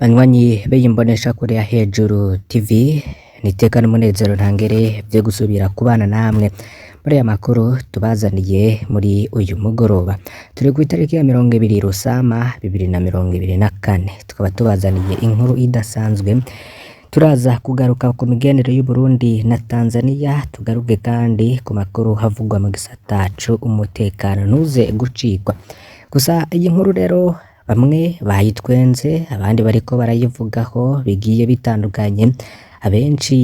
Banywanyi b'iyi mboneshakure ya Hejuru TV, niteka n'umunezero ntangere vyo gusubira kubana namwe muri aya makuru tubazaniye muri uyu mugoroba. Turi kw'itariki ya 20 Rusama 2024, tukaba tubazaniye inkuru idasanzwe. Turaza kugaruka ku migenere y'Uburundi na Tanzania, tugaruke kandi ku makuru havugwa mu gisata c'umutekano, ntuze gucikwa. Gusa iyi nkuru rero bamwe bayitwenze, abandi bariko barayivugaho bigiye bitandukanye, abenshi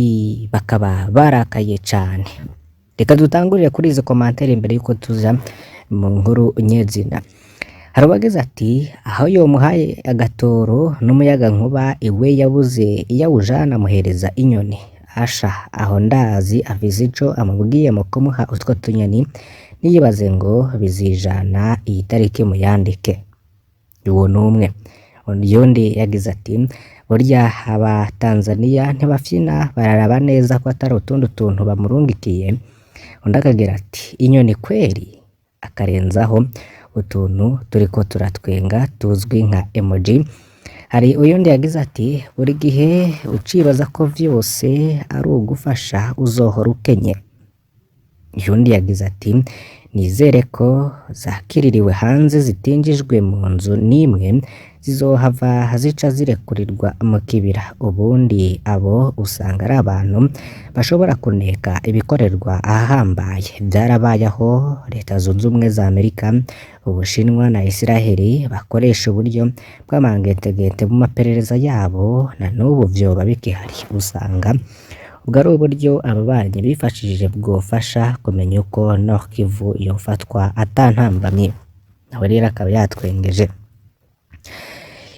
bakaba barakaye cane. Reka dutangurire kuri izi commentaires imbere yuko tuja mu nkuru nyezina. Hari uwagize ati aho yomuhaye agatoro n'umuyagankuba iwe yabuze iyo awujana amuhereza inyoni. Asha aho ndazi afise ico amubwiye mu kumuha utwo tunyoni, ntiyibaze ngo bizijana iyi tariki muyandike. Uwo n'umwe. Uyundi yagize ati burya aba Tanzania ntibafyina bararaba neza ko atari utundi tuntu bamurungikiye. Undi akagira ati inyoni kweri, akarenzaho utuntu turiko turatwenga tuzwi nka emoji. Hari uyundi yagize ati buri gihe ucibaza ko vyose ari ugufasha uzohora ukenye. Uyundi yagize ati nizere ko zakiririwe hanze zitinjijwe mu nzu n'imwe, zizohava zica zirekurirwa mu kibira. Ubundi abo usanga ari abantu bashobora kuneka ibikorerwa ahahambaye. Vyarabaye aho Leta Zunze Ubumwe za Amerika, Ubushinwa na Isiraheli bakoresha uburyo bw'amangentegente mu maperereza yabo, na n'ubu vyoba bikihari. Usanga ubwo ari uburyo ababanyi bifashishije bwofasha kumenya uko Nord Kivu yofatwa ata ntambamyi. Nawe rero akaba yatwengeje.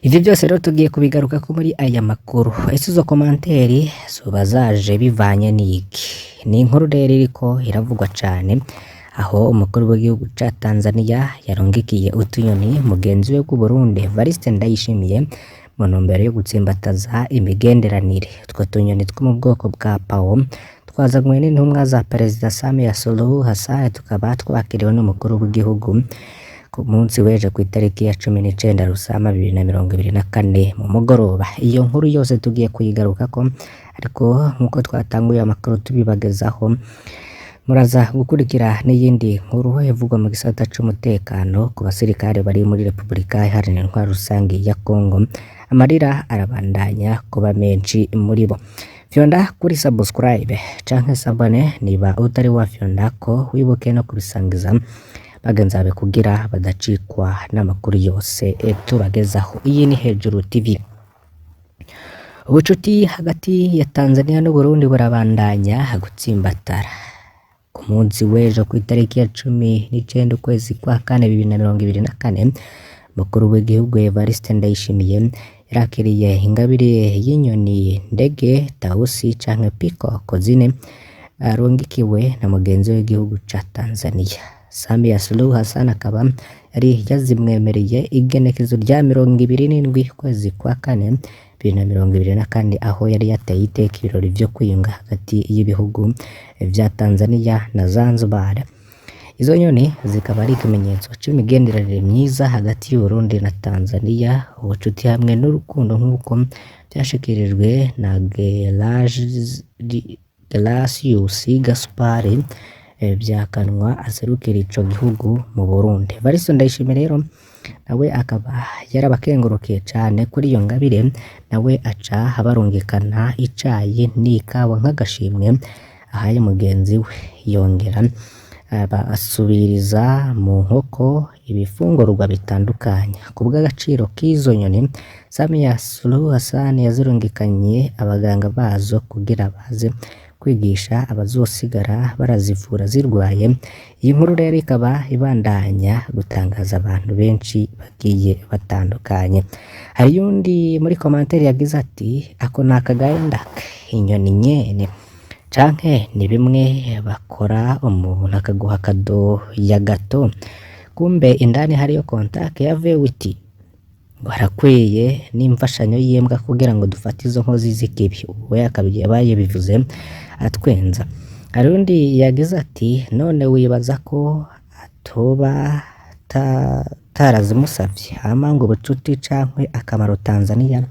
Ivyo vyose rero tugiye kubigarukako muri aya makuru. Ese izo commentaires zoba zaje bivanye n'iki? Ni inkuru rero iriko iravugwa cane, aho umukuru w'igihugu ca Tanzania yarungikiye utunyoni mugenzi we w'Uburundi Evariste Ndayishimiye mu ntumbero yo gutsimbataza imigenderanire. Utwo tunyoni two mu bwoko bwa pao twazanywe n'intumwa za Perezida Samia Suluhu Hassan, tukaba twakiriwe n'umukuru w'igihugu ku munsi w'ejo kw'itariki ya 19 Rusama 2024 mu mugoroba. Iyo nkuru yose tugiye kuyigarukako, ariko nkuko twatanguye amakuru tubibagezaho, muraza gukurikira n'iyindi nkuru ivugwa mu gisata c'umutekano ku basirikare bari muri Repubulika Iharanira Intwaro Rusangi ya Kongo. Amarira arabandanya kuba menshi muri bo. Fyonda kuri subscribe canke s'abonner niba utari wafyondako, wibuke no kubisangiza bagenzi bawe kugira badacikwa n'amakuru yose tubagezaho. Iyi ni Hejuru TV. Ubucuti hagati ya Tanzania n'Uburundi burabandanya gutsimbatara. Ku munsi w'ejo kw'itariki ya 19 ukwezi kwa kane 2024, umukuru w'igihugu Evariste Ndayishimiye yarakiriye ingabire y'inyoni ndege Tausi canke Peacock zine arungikiwe na mugenzi w'igihugu ca Tanzania. Samia Suluhu Hassan akaba yari yazimwemereye igenekezo rya 27 ukwezi kwa kane 2024, aho yari yateye iteka ibirori vyo kwiyunga hagati y'ibihugu vya Tanzania na Zanzibar. Izo nyoni zikaba ari ikimenyetso c'imigenderanire myiza hagati y'Uburundi na Tanzania, ubucuti hamwe n'urukundo nk'uko vyashikirijwe na Gelasius Gaspard Vyakanwa aserukira ico gihugu mu Burundi. Evariste Ndayishimiye rero nawe akaba yarabakengurukiye cane kuri iyo ngabire, nawe aca abarungikana icayi n'ikawa nk'agashimwe ahaye mugenzi we, yongera abasubiriza mu nkoko ibifungurwa bitandukanye. Ku bw'agaciro k'izo nyoni, Samia Suluhu Hassan yazirungikanye abaganga bazo kugira baze kwigisha abazosigara barazivura zirwaye. Iyi nkuru rero ikaba ibandanya gutangaza abantu benshi bagiye batandukanye. Hari uyundi muri commentaire yagize ati ako ni akagahinda inyoni nyene canke ni bimwe bakora umuntu akaguha akadoya gato, kumbe indani hariyo contact ya V8, ngo harakwiye n'imfashanyo y'imbwa kugira ngo dufate izo nkozi z'ikibi. We akaba yabivuze atwenza. Hari undi yagize ati none wibaza ko atoba tarazimusavye hama ngo ubucuti cankwe akamaro Tanzania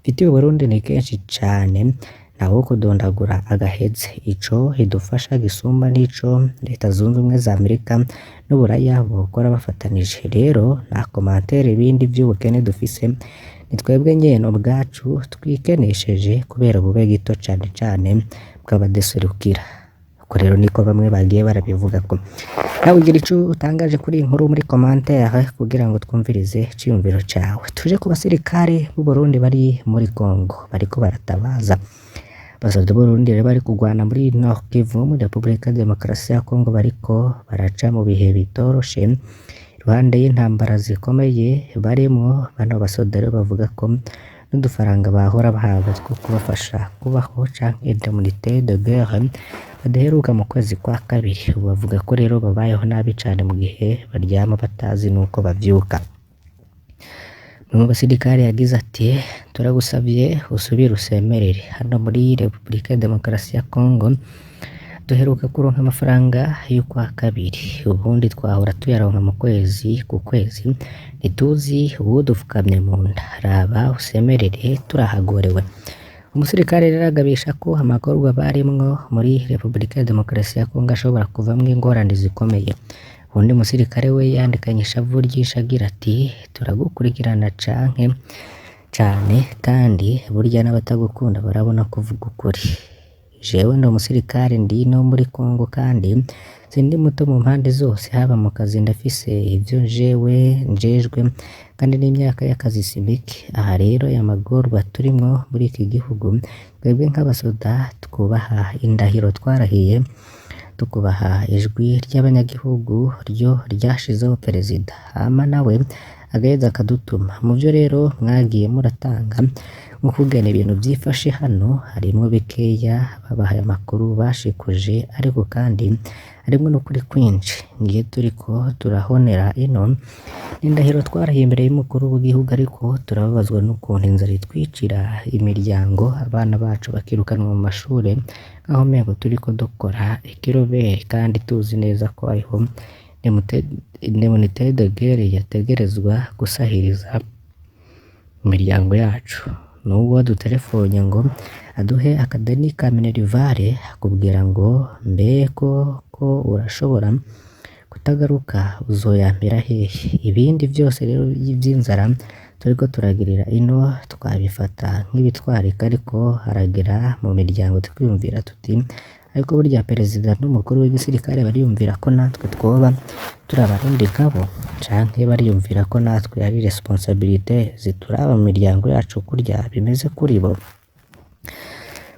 Mfitiye Uburundi ni kenshi cane, ntawo kudondagura agaheze. Ico idufasha gisumba n'ico Leta Zunze Ubumwe za Amerika n'Uburaya bokora bafatanije. Rero nta commentaire ibindi vy'ubukene dufise, ni twebwe nyene ubwacu twikenesheje kubera bube gito cane cane bw'abaduserukira. Uko rero niko bamwe bagiye barabivugako. Nawe ugira ico utangaje kuri iyi nkuru muri commentaire kugira ngo twumvirize iciyumviro cawe. Tuje ku basirikare b'u Burundi bari muri Congo bariko baratabaza. Abasoda b'Uburundi rero bari kugwana muri Nord Kivu muri Republika Demokarasi ya Congo bariko baraca mu bihe bitoroshe iruhande y'intambara zikomeye barimwo. Bano basoda rero bavuga ko n'udufaranga bahora bahabwa two kubafasha kubaho canke indemnité de guerre badaheruka mu kwezi kwa kabiri. Ubu bavuga ko rero babayeho nabi cane mu gihe baryama batazi nuko bavyuka. Umwe mu basirikare yagize ati: "Turagusavye usubire usemerere hano muri Republika ya Demokarasi ya Congo duheruka kuronka amafaranga y'ukwa kabiri, ubundi twahora tuyaronka mu kwezi ku kwezi, ntituzi uwudufukamye mu nda, raba usemerere turahagorewe." Umusirikare rero agabisha ko amagorwa barimwo muri Republika ya Demokarasi ya Congo ashobora kuvamwo ingorane zikomeye. Uwundi musirikare we yandikanye ishavu ryinshi agira ati: "Turagukurikirana canke cane kandi burya n'abatagukunda barabona ko uvuga ukuri. Jewe ndi umusirikare, ndi no muri Congo kandi sindi muto mu mpande zose, haba mu kazi ndafise ivyo jewe njejwe kandi n'imyaka y'akazi si mike. Aha rero aya magorwa turimwo muri iki gihugu, twebwe nk'abasoda twubaha indahiro twarahiye, tukubaha ijwi ry'abanyagihugu ryo ryashizeho perezida, hama nawe agaheza akadutuma. Mu vyo rero mwagiye muratanga nk'ukungene ibintu vyifashe hano, harimwo bikeya babahaye amakuru bashikuje, ariko kandi harimwo n'ukuri kwinshi. Ngiyo turiko turahonera ino n'indahiro twarahiye imbere y'umukuru w'igihugu, ariko turababazwa n'ukuntu inzara itwicira imiryango, abana bacu bakirukanwa mu mashure nk'aho umengo turiko dukora ikiroberi kandi tuzi neza ko ariho indemnité de guerre yategerezwa gusahiriza imiryango yacu. N'uwo duterefonye ngo aduhe akadeni ka minerval akubwira ngo mbe koko urashobora kutagaruka, uzoyampera hehe? Ibindi vyose rero vy'inzara turiko turagirira ino twabifata nk'ibitwarika, ariko haragera mu miryango tukiyumvira tuti ariko burya perezida n'umukuru w'igisirikare bariyumvira ko natwe twoba turi abarundi nkabo, canke bariyumvira ko natwe ari responsabilité zituraba mu miryango yacu kurya bimeze kuri bo?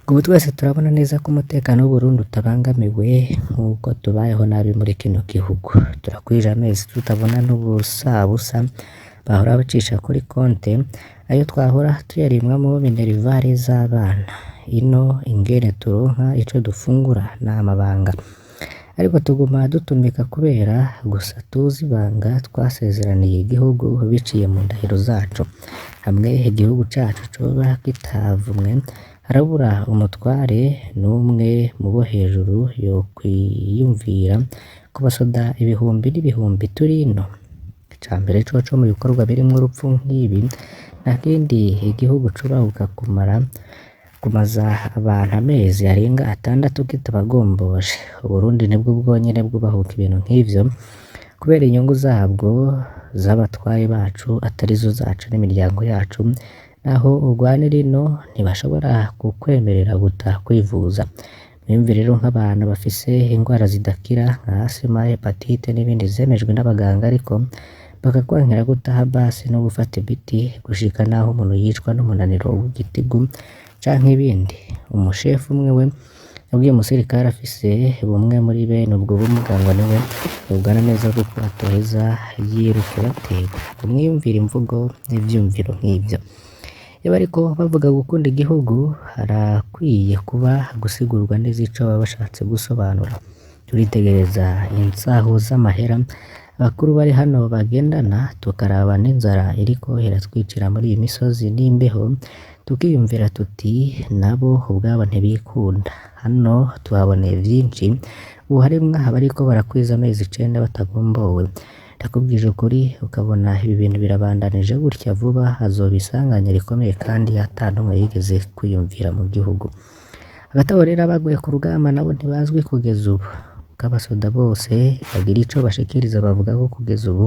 Ubu twese turabona neza ko umutekano w'Uburundi utabangamiwe nk'uko tubayeho nabi muri kino gihugu. Turakwije amezi tutabona n'ubusabusa bahora bacisha kuri konte, ayo twahora tuyarimwamwo minerval z'abana. Ino ingene turonka ico dufungura n'amabanga, ariko tuguma dutumika kubera gusa tuzi ibanga twasezeraniye igihugu biciye mu ndahiro zacu. Hamwe igihugu cacu coba kitavumwe, harabura umutware n'umwe mu bo hejuru yokwiyumvira ku basoda ibihumbi n'ibihumbi turi ino. Icambere coco mu bikorwa birimwo urupfu nk'ibi, nta kindi igihugu cubahuka kumara kumaza abantu amezi arenga 6 kitabagomboje. Uburundi nibwo bwonyene bwubahuka ibintu nk'ivyo kubera inyungu zabwo z'abatware bacu atarizo zacu n'imiryango yacu. Naho urwanira ino ntibashobora kukwemerera gutaha kwivuza. Mwiyumvire rero nk'abantu bafise ingwara zidakira nka asima, hepatite n'ibindi zemejwe n'abaganga, ariko bakakwankira gutaha basi no gufata imiti gushika naho umuntu yicwa n'umunaniro w'igitigu canke ibindi. Umushefu umwe we yabwiye umusirikare afise bumwe muri bene ubwo bumuga ngo niwe yobwana neza kuko atoheza yiruke bategwa. Mwiyumvire imvugo n'ivyumviro nk'ivyo. Iyo bariko bavuga gukunda igihugu, harakwiye kuba gusigurwa neza ico baba bashatse gusobanura. Turitegereza insaho z'amahera abakuru bari hano bagendana, tukaraba n'inzara iriko iratwicira muri iyi misozi n'imbeho, tukiyumvira tuti nabo ubwabo ntibikunda. Hano tuhaboneye vyinshi, ubu harimwo abariko barakwiza amezi 9 batagombowe. Ndakubwije ukuri, ukabona ibi bintu birabandanije gutya, vuba hazoba isanganya rikomeye kandi ata n'umwe yigeze kwiyumvira mu gihugu. Hagati aho rero, abaguye ku rugamba nabo ntibazwi kugeza ubu, kuko abasoda bose bagira ico bashikiriza bavuga ko kugeza ubu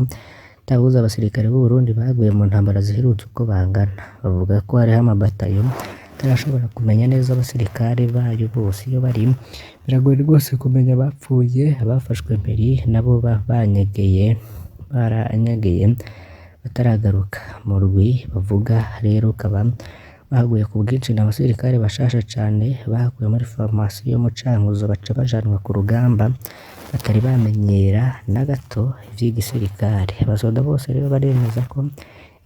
atawuzi abasirikare b'u Burundi baguye mu ntambara ziherutse uko bangana. Bavuga ko hariho amabatayo atarashobora kumenya neza abasirikare bayo bose iyo bari. Biragoye rwose kumenya abapfuye, abafashwe mpiri nabo banyegeye baranyegeye bataragaruka. Murwi bavuga rero ukaba baguye ku bwinshi n'abasirikare bashasha cane bakuwe muri formation yo mu Cankuzo, baca bajanwa ku rugamba batari bamenyera na gato ivy'igisirikare. Abasoda bose rero baremeza ko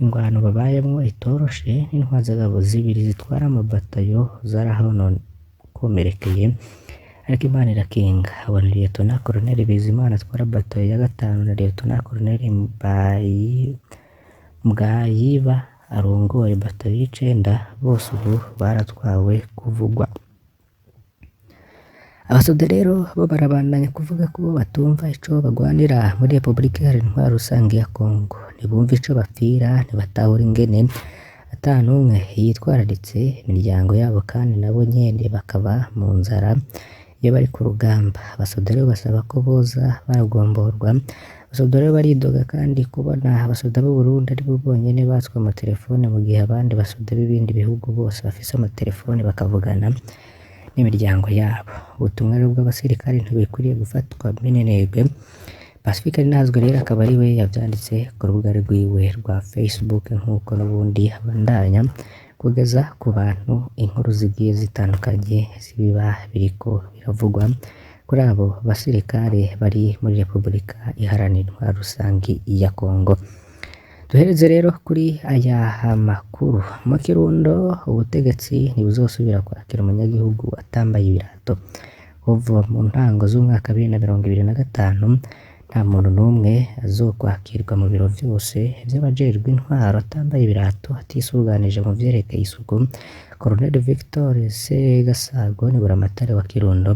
ingwano babayemwo itoroshe, n'intwazagabo zibiri zitwara amabatayo zarahonokomerekeye, ariko Imana irakinga. Abo ni Lieutenant Colonel Bizimana atwara batayo ya gatanu na Lieutenant Colonel Mbwayiba arongoye batayo y'icenda, bose ubu baratwawe kuvugwa. Abasoda rero bo barabandanya kuvuga ko batumva ico bagwanira muri Republika Iharanira Intwaro Rusangi ya Congo, ntibumva ico bapfira, ntibatahura ingene ata n'umwe yitwararitse imiryango yabo kandi nabo nyene bakaba mu nzara iyo bari ku rugamba. Abasoda rero basaba ko boza baragomborwa. Abasoda rero baridoga kandi kubona abasoda b'u Burundi aribo bonyene batswe amatelefone mu gihe abandi basoda b'ibindi bihugu bose bafise amatelefone bakavugana n'imiryango yabo. Ubutumwa rero bw'abasirikare ntibukwiriye gufatwa minenegwe. Pacifique Ntazwe rero akaba ari we yavyanditse ku rubuga rwiwe rwa Facebook, nk'uko n'ubundi abandanya kugeza ku bantu inkuru zigiye zitandukanye zibiba biriko biravugwa kuri abo basirikare bari muri Republika Iharanira Intwaro Rusangi ya Congo. Duhereze rero kuri aya makuru. Mu Kirundo ubutegetsi ntibuzosubira kwakira umunyagihugu atambaye ibirato. Kuva mu ntango z'umwaka 2025 nta muntu n'umwe azokwakirwa mu biro vyose vy'abajejwe intwaro atambaye ibirato, atisuganije mu vyerekeye isuku. Colonel Victor Segasago ni buramatari wa Kirundo,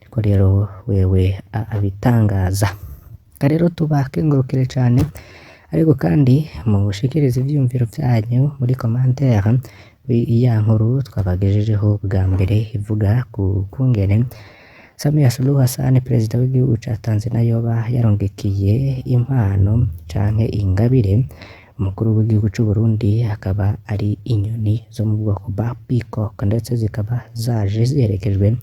niko rero wewe abitangaza. Rero tubakengurukire cane, ariko kandi mushikirize ivyiyumviro vyanyu muri commentaire ya nkuru twabagejejeho bwa mbere ivuga ku kungene Samia Suluhu Hassan, perezida w'igihugu ca Tanzania, yoba yarongekiye impano canke ingabire umukuru w'igihugu c'u Burundi, akaba ari inyoni zo mu bwoko bwa peacock, ndetse zikaba zaje ziherekejwe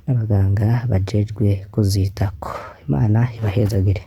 n'abaganga bajejwe kuzitako. Imana ibahezagire.